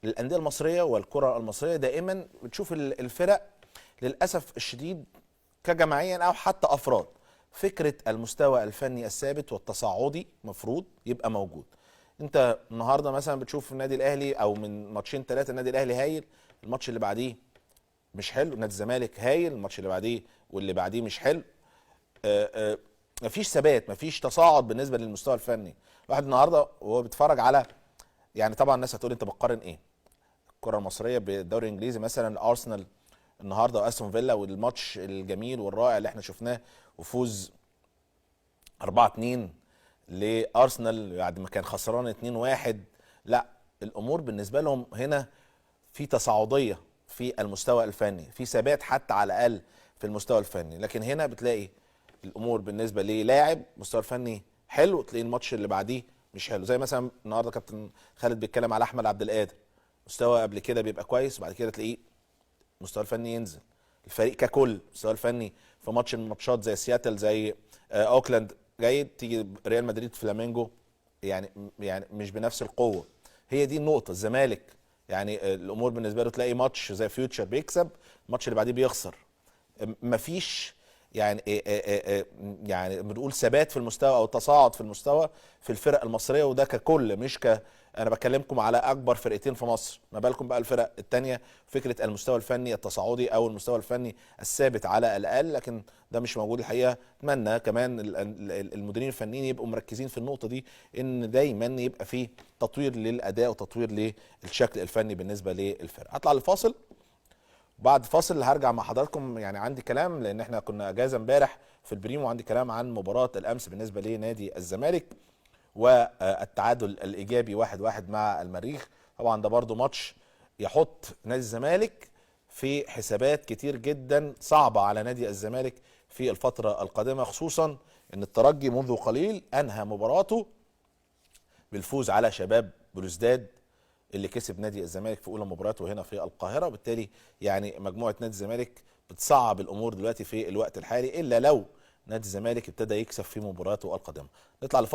للاندية المصرية والكره المصرية. دائما بتشوف الفرق للاسف الشديد كجماعيا او حتى افراد، فكرة المستوى الفني الثابت والتصاعدي مفروض يبقى موجود. انت النهارده مثلا بتشوف النادي الاهلي، او من ماتشين ثلاثة النادي الاهلي هايل، الماتش اللي بعديه مش حلو، نادي الزمالك هايل، الماتش اللي بعديه واللي بعديه مش حلو. مفيش ثبات، مفيش تصاعد بالنسبة للمستوى الفني. الواحد النهارده وهو بيتفرج على، يعني طبعا الناس هتقول انت بتقارن ايه الكره المصرية بالدوري الانجليزي، مثلا ارسنال النهارده واستون فيلا والماتش الجميل والرائع اللي احنا شفناه وفوز 4-2 لارسنال بعد ما كان خسران 2-1. لا، الامور بالنسبة لهم هنا في تصاعدية في المستوى الفني، في ثبات حتى على الاقل في المستوى الفني. لكن هنا بتلاقي الامور بالنسبة للاعب مستوى الفني حلو، تلاقي الماتش اللي بعديه مش حلو. زي مثلا النهارده كابتن خالد بيتكلم على احمد عبد القادر، مستوى قبل كده بيبقى كويس وبعد كده تلاقيه المستوى الفني ينزل. الفريق ككل المستوى الفني في ماتش من الماتشات زي سياتل، زي اوكلاند جيد، تيجي ريال مدريد فلامينجو يعني مش بنفس القوة. هي دي النقطة. الزمالك يعني الامور بالنسبة له تلاقي ماتش زي فيوتشر بيكسب، الماتش اللي بعديه بيخسر. مفيش يعني يعني بنقول ثبات في المستوى او تصاعد في المستوى في الفرق المصرية، وده ككل مش انا بكلمكم على اكبر فرقتين في مصر، ما بالكم بقى الفرق الثانية. فكرة المستوى الفني التصاعدي او المستوى الفني الثابت على الاقل، لكن ده مش موجود الحقيقة. اتمنى كمان المديرين الفنيين يبقوا مركزين في النقطة دي، ان دايما يبقى في تطوير للاداء وتطوير للشكل الفني بالنسبة للفرق. هطلع للفاصل، بعد فاصل هرجع مع حضراتكم. يعني عندي كلام لان احنا كنا اجازه امبارح في البريم، وعندي كلام عن مباراة الامس بالنسبة لنادي الزمالك والتعادل الايجابي 1-1 مع المريخ. طبعا ده برضو ماتش يحط نادي الزمالك في حسابات كتير جدا صعبة على نادي الزمالك في الفترة القادمة، خصوصا ان الترجي منذ قليل انهى مباراته بالفوز على شباب بلوزداد اللي كسب نادي الزمالك في اولى مباراته هنا في القاهرة. وبالتالي يعني مجموعة نادي الزمالك بتصعب الامور دلوقتي في الوقت الحالي، الا لو نادي الزمالك ابتدى يكسب في مباراته القادمة. نطلع لفاصل.